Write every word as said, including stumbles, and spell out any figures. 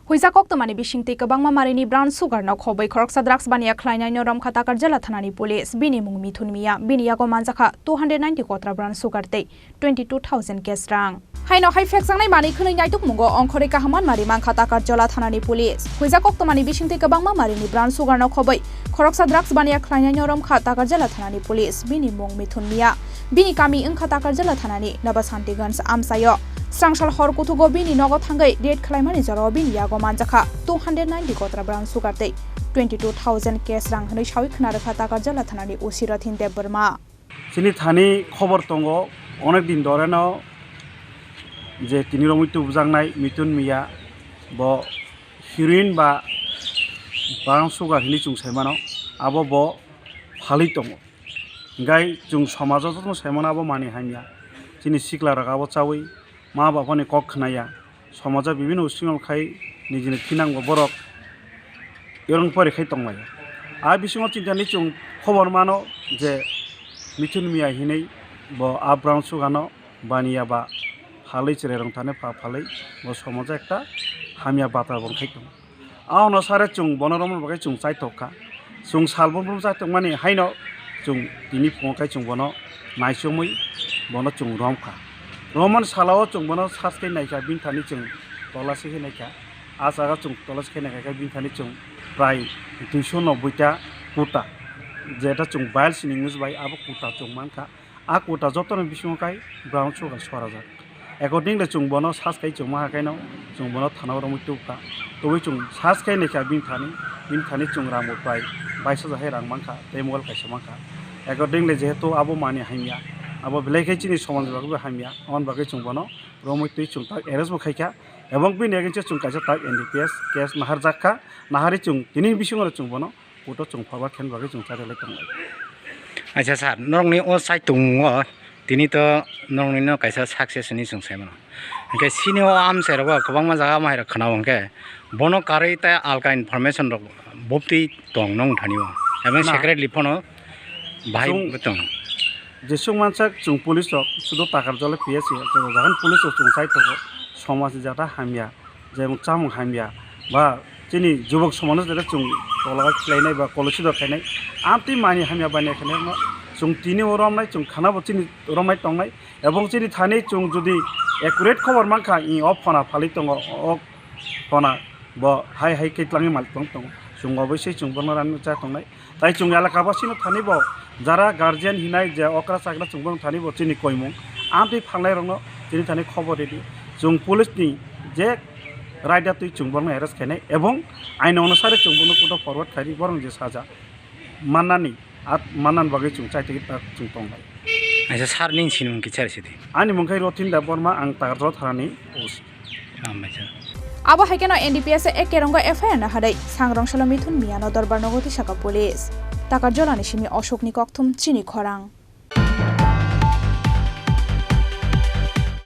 Huijak koktwmani bisingtwi kwbangma marini brown sugar no khobwi khoroksa drugs baniya khlainaino romkha Takarjala thanani police. Bini mung Mithun Miya. Bini yago manjakha two hundred ninety kotra brown sugar tei twenty two thousand cash rang. Haino hai phekjaknai manwi khwnwi naitukmungo ongkhorwi kaham manmari mankha Takarjala thanani police. Huijak koktwmani bisingtwi kwbangma marini brown sugar no khobwi khoroksa drugs baniya khlainaino romkha Takarjala thanani police. Bini mung Mithun Miya. Bini kami wngkha Takarjala thanani Nabasantiganj amchaio. Srangsal hor kuthugo bini nogo thangwi raid khlaimani jorao bini yago manjakha two hundred ninety kotra brown sugar tei twenty two thousand cash rang hwnwi sawi khna rwkha Takarjala thanani O C Rathin Debbarma. Chini thani khobor tongo, onek din doreno je tini romwi tubjaknai Mithun Miya, bo heroin ba brown sugar hinwi chwng sai mano, abo bo phalwi tongo. Hinkhe chwng somajo jotono sai mano abo manwi hamya. Chini sikla rok abo chawi ma baphani kok khnaya. Somajo bibinno usingol khai nijini thinangbo borok yorong pori khai tonglaio. A bisingo chini thani chwng khobor mano je Mithun Miya hinwi bo a brown sugar no baniya ba phalwi chwrai rong thani pha phalwi bo somajo ekta hamya batra bo khai tongo. Aono sare chwng bono romna bagwi chwng chaithok kha. Chwng sal brum brum chaithok mani haino chwng tini phungo khai chwng bono naichomwi bono chwng rom kha. Romani salao chwng bono sas khe naikha, bini thani chwng tola se khe naikha. A jaga chwng tola se khe naikha khe bini thani chwng prai duiso nobboi ta kuta, jeta chwng bile sining use bai abo kuta chwng mankha. A kuta jotono bisingo kai brown sugar sorajak. Accordingly, chwng bono sas khai chwng maha kaino chwng bono thana o romwi tubkha. Tubui chwng sas khai naikha bini thani, bini thani chwng rang bo prai bais hajar hai rang mankha, tei mobile kaisa mankha. Accordingly, jehetu abo manwi hamya, abo belai khai chini somaj ni bagwi bo hamya, aboni bagwi chwng bono romwi twi chwng tak arrest bo khaikha, ebong bini against o chwng kaisa tak N D P S case naharjak kha, naharwi chwng tini bisingo chwng bono court o chwng forward khaina bagwi chwng chari lai tonglai. Acha sir, norokni o saitung o tini to norokni no kaisa success hinwi chwng sai mano. Hinkhe sini o amchai rogo kwbangma jaga amhai rok khwnao hinkhe bono karwi tei alka information rok boptwi tong nong thani o. Ebo Na. Secretly phano bahai Chwng bo tong. Jesuk mansak chwng police rok sudo Takarjala P S C o jagan police rok chwng sai tongo, somaj ni jata hamya. Jemon chamung hamya ba chini jubok somano jeta chwng tola khlainai ba kolosi dor khainai, amtwi mani hamya bani khainai no chwng tini o romnai, chwng khana bo chini romnai tongnai, ebong chini thani chwng jodi accurate khobor mankha, i o phona phalwi tongo, o phona bo hai hai khe tlangwi mal tong tongo, chwng oboisoi chwng bono rani cha tongnai. Tai chwng elaka basino thani bo jara guardian hinai je okra chakra chwng bono thani bo chini koimung amtwi phalnai rokno chini thani khobor ridi. Chwng police ni je raida twi chwng bono arrest khainai ebong aino onusare chwng bono court o forward khairi borok je saja mannani at mannan bagwi chwng chaitwi tak chwng tongnai. Aisa sir ning sinimung kichar sidi. Ani mung khai Rothin Debbarma, ang Takarjala thanani O C. Hambai sir. Abo hai kheno N D P S A Kerongo F I R no hadai Sangrong Salo Mithun Miyano Dorbar nogo tisaka police. Takarjalani simi Ashokni kokthum chini khorang.